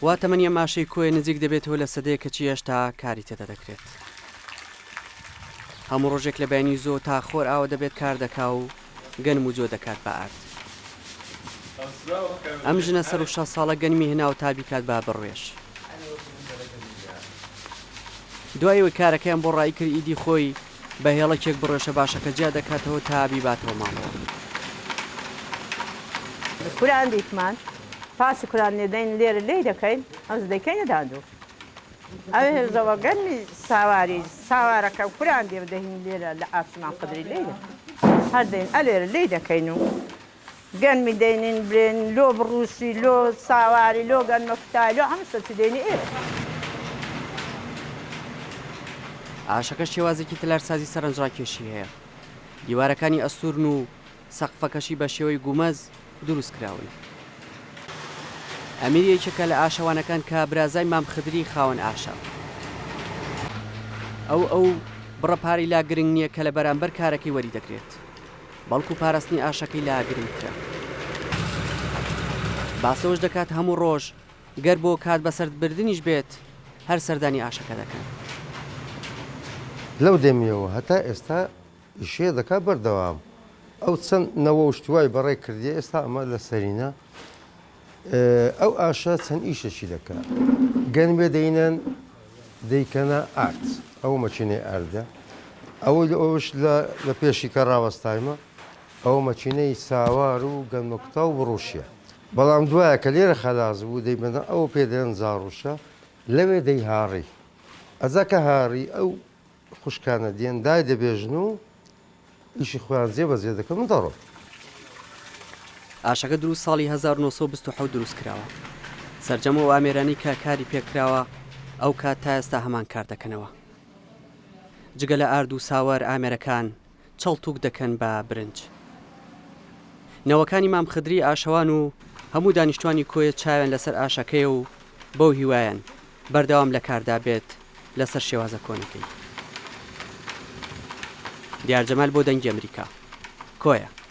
وا تەمەنی ئەم ئاشەی کۆیە نزیک دەبێتەوە لە سەدەیەک کەچی هێشتا کاری تێدا دەکرێت. هەموو ڕۆژێک لە بەیانی زۆ تا خۆر ئاوە دەبێت کار دەکا و گەنم و جۆ دەکات بە ئارد. ئەم ژنە سەروو 60 ساڵە گەنمی هێناوە تا بیکات بە بڕوێژ. دوای ئەوەی کارەکەیان بۆ ڕایی کرد ئیدی خۆی بە هێڵەکێک بڕێشە باشەکە جیا دەکاتەوە تا بیباتەوە ماڵەوە. کوران دیتمان پاسی کوران لێدەین لێرە لێی دەکەین ئەوز دەیکەینە داندوو ئەوێ هێزەوە گەرمی ساواری ساوارەکە کوران دێ دەهین لێرە لە ئاسمان قدری لێی دەکەین هەر دەین ئەلێرە لێی دەکەین و گەنمی دەینین برێن لۆ بڕوسی لۆ ساواری لۆ گەنمە کوتای لۆ هەموو شتەکی دەینی ئێرە. ئاشەکە شێوازێکی تەلارسازی سەرنجڕاکێشی هەیە، دیوارەکانی ئەستوورن و سەقفەکەشی بە شێوەی گومەز دروست کراون. ئەمیر یەکێکە لە ئاشەوانەکان کە برازای مام خدری خاوەن ئاشە. ئەو ئەو بڕە پارەی لا گرنگ نییە کە لە بەرامبەر کارەکەی وەریدەگرێت. بەڵکو پاراستنی ئاشەکەی لا گرنگترە. باس لەوەش دەکات هەموو ڕۆژ گەر بۆ کات بەسەربردنیش بێت هەر سەردانی ئاشەکە دەکەن. لەو دەمیەوە هەتا ئێستا ئیشێ دەکا بەردەوام ئەو چەند نەوە و شتوای بەڕێ کردیە ئێستا ئەمە لە سەرینە ئەو ئاشە چەند ئیشەکی دەکا گەنمێ دەینەن دەیکەنە ئارد ئەو مەکینەی ئاردە ئەوەی لە ئەوش لە پێشی کە ڕاوەستایمە ئەو مەکینەی ساوار و گەنمەکوتا و بڕوشیە بەڵام دوایە کە لێرە خەلاس بوو دەیبەنە ئەو پێ دەێن زاڕوشە لەوێ دەیهاڕی ئەجا کە هاڕی ئەو خوشکانە دێن دای دەبێژن و ئیشی خۆیان جێ بەجێ دەکەن و دەڕۆن. ئاشەکە دروست ساڵی 1927 دروست کراوە. سەرجەم ئەو ئامێرانەی کە کاری پێکراوە ئەو کات تا ئێستا هەمان کار دەکەنەوە. جگە لە ئارد و ساوەر ئامێرەکان چەڵتوک دەکەن بە برنج. نەوەکانی مام خدری ئاشەوان و هەموو دانیشتوانی کۆیە چاویان لەسەر ئاشەکەیە و بەو هیوایەن بەردەوام لە کاردا بێت لەسەر شێوازە کۆنەکەی. دیار جەمال بۆ دەنگی ئەمریکا. کۆیە.